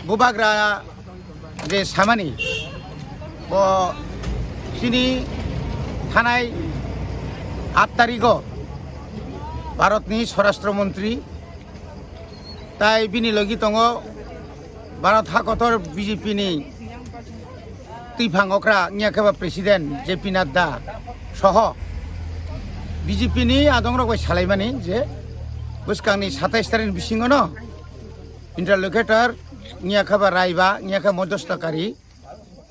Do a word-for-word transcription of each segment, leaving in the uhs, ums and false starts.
Bubagra je samani, bo chini thanai aat tarigo Bharatni Swarashtra Montri, tai bini logi tongo Bharat hakotor B J P ni twiphang okra wngya khe ba President J P Nadda soho B J P ni adongrok bai salaimani je bwskangni satais tarikni bisingono interlocutor wngya khe ba raiba wngya khe modostakari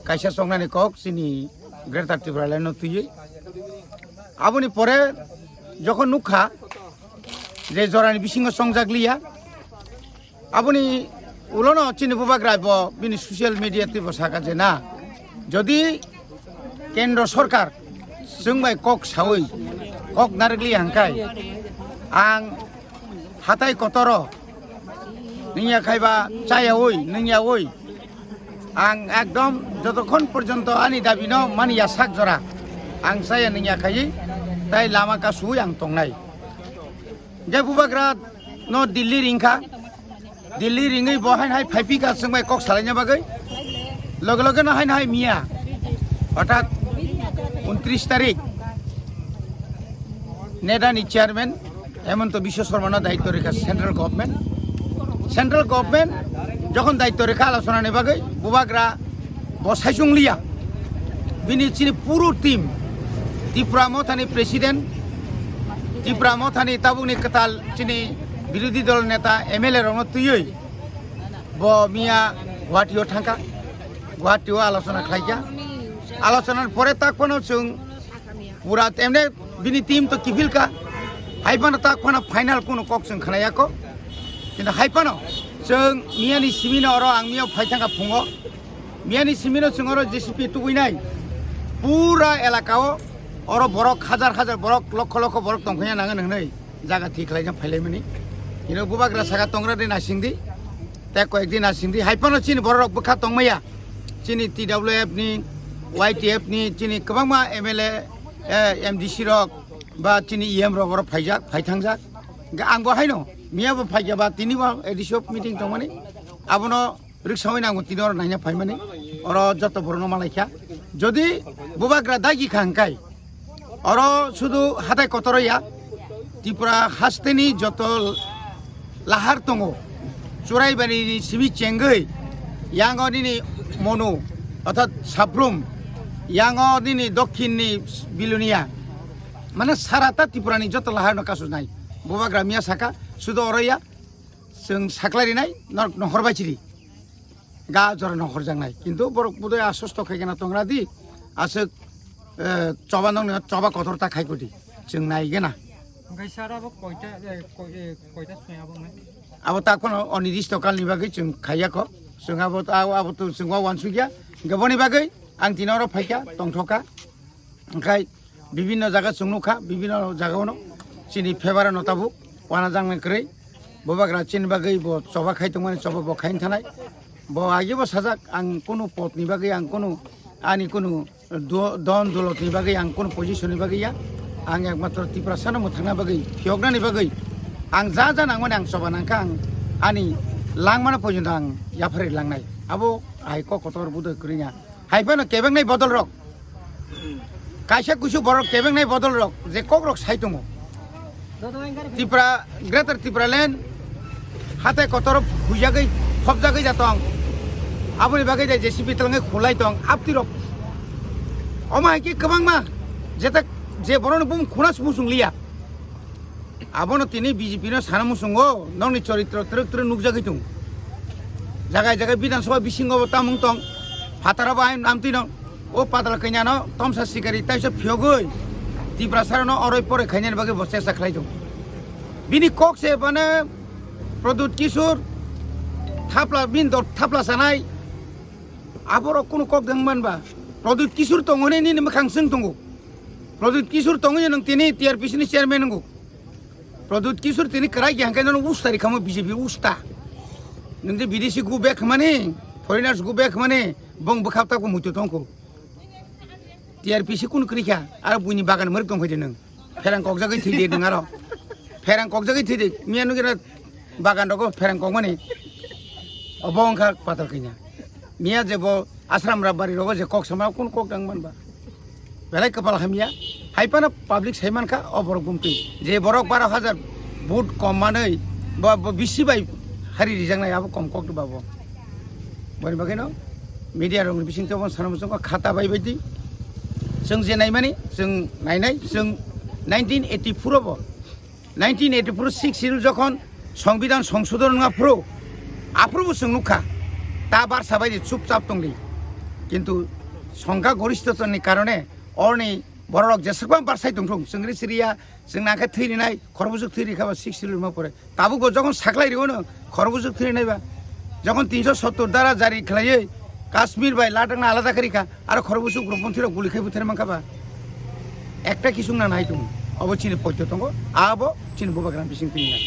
kaisa chongnani kok chini Greater Tipraland no twiwi. Aboni pore jokhon nukha je jorani bisingo chongjak liya, aboni ulono chini Bubagra bo bini social media twibo saka je na, jodi Kendro Sorkar chwng bai kok sawi kok narwk liya hwnkhe ang hatai kotoro nungya khaiba chayawi nungyawi ang ekdom jotokhon porjonto ani dabino mani ya sak jora ang chaya nungya khaiwi tai lama kasui ang tongnai. Je Bubagra no Delhi ringkha, Delhi ringwi bo haino hai phaiphikha chwng bai kok salaina bagwi. Loge loge no haino hai miya, orthat untris tarik NEDA ni chairman Hemanta Biswa Sarma no daityo rikha central government. Central government jokhon daityo rikha alochona ni bagwi, Bubagra bo saichung liya. Bini chini puro team, Tipra Mothani president, Tipra Mothani tabukni kwtal chini birodhi dol neta M L A rokno twiwi bo miya Guwahati o thangkha, Guwahati o alochona khlaikha. Alochona ni pore tak phano chwng pura emne bini team to kiphilkha. Hai phano tak phano final kuno kok chwng khnayakho. Kintu hai phano chwng miyani simino oro ang miyo phai thangkha phungo. Miyani simino chwng oro J C B tubui nai. Pura elaka o oro borok hajar hajar borok, lokho lokho borok tongphaiya nangani hwnwi jaga thik khlaina phailaimani. Ino Bubagra saka tongra de nasingdi. Tei koyek din nasingdi. Hai phano chini borok rok bwkha tongmaya. Chini T W F ni, Y T F ni, chini kwbangma M L A, eh, M D C rok ba chini E M rok oro phaijak, phaithangjak. Hwnkhe ang bo haino miya bo phaikha ba tini bo A D C o meeting tongmani. Abono riksawi nango tini oro naina phaimani. Oro joto borokno malaikha. Jodi Bubagra dagi kha hwnkhe oro sudu hatai kotoro ya, Tripura hasteni joto lahar tongo, Churaibari ni simi chengwi, yango nini Monu, orthat Sabrum, yango nini Dokhin ni Bilonia, mane sarata Tripura ni joto lahar no kasu nai. Bubagra miya saka, sudu oro ya, chwng saklai rinai, nor-, nohor bai chiri. Ga jora no horjaknai. Kintu borok budai aswk to khai gana tongra di. Aswk, eh, choba nokni choba kotor ta khai kudi. Chwng nai gana. Hwnkhe sir abo koita, eh, koi-, eh, koita sui abo nai? Abo ta kono onirishto kalni bagwi chwng khaiya kho. Chwng abo ta, abo, abo to chwng wa wansukya. Hwnkhe boni bagwi ang tini oro phaikha, tongthokha. Hwnkhe bibinno jaga chwng nukha, bibinno jaga ono chini favour no tabuk wana jangni kwrwi. Bubagra chini bagwi bo choba khai tongmani choba bo khaini thanai. Bo agi bo sajak, ang kunu potni bagwi, ang kunu ani kunu do-, don dolotni bagwi, ang kunu position ni bagwi ya. Ang ekmatro Tiprasano mwthangna bagwi, phiyoknani bagwi ang ja ja nangmani ang choba nangkha, ang ani langmano pojonto ang yapharwi langnai. Abo hai kok kotor budoi kwrwngya. Hai phano kebengnai bodol rok. Kaisa kusu borok kebengnai bodol rok je kok rok sai tongo. Tripura, Greater Tipraland hatai kotor huijagwi, phobjagwi ja tong. Aboni bagwi je J C B twlangwi khulai tong, apti rok. Omo hai khe kwbangma jeta je borokni bumung khuna sumung chwng liya. Abono tini B J P no sana muchungo, nokni choritro twrwk twrwk nukjagwi tongo. Jagai jagai Bidhan Sabha bisingo bo tamung tong, phataro bo ayang amtwi no, o patala kanya no tomsa sikari taisa phiyogwi, Tiprasa no oroi poroi khainani bagwi bo chesta khlai tongo. Bini kok se bana Pradyut Kishore thapla bin dor thapla sanai, aborok kunu kok deng manba, Pradyut Kishore tongoni nini mwkhang swng tongo. Pradyut Kishore tongwi nwng tini T R P C ni chairman wngo. Pradyut Kishore tini kwrai khe hwnkhe nono ustari khamo B J P usta. Nwng je bidesi go back hwnmani, foreigners go back hwnmani, bong bwkha tako muitu tongkho. T R P C kunu kwrwi kha, aro buini bagan mwrwk tongphai de nwng. Pherang kokjagwi thwi de nwng aro. Pherang kokjagwi thwi de, miya nugwi ro bagan rogo pherang kokmani. Obo wngkha patal kanya. Miya je bo Asram Rabbari rogo je kok sama kun kok dang man ba. Belai kapal hamya. Hai phano public sai mankha o borok gumtwi. Je borok baro hajar vote kom manwi bo, bo bisi bai hari rijaknai abo kom kok ba bo. Boni bagwi no media rok ni bising tebo sana muchung khata bai bai di. Chwng je naimani chwng nainai chwng nineteen eighty-four bo nineteen eighty-four six schedule jokhon Songbidan Songsodhon wngya phuru, aphuru bo chwng nukha, ta barsa bai di chupchap tongdi. Kintu songkha goristotoni karone orni bororok jeswkbang barsai tongthung, chwng ri siriya, chwng nangkhe thwi rinai, khorbujuk thwi rikha ba six schedule ma pore. Tabuk bo jokhon saklai rio no, khorbujuk thwi rinai ba. Jokhon tinsho sottor dara jari khlaiwi Kashmir bai Ladakh na alada khe rikha, aro khorbujuk ugroponthi rok guli khai buthar mankha ba. Ekta kisung na nai tung. Obo chini poito tongo, abo chini bubagra bising tini na.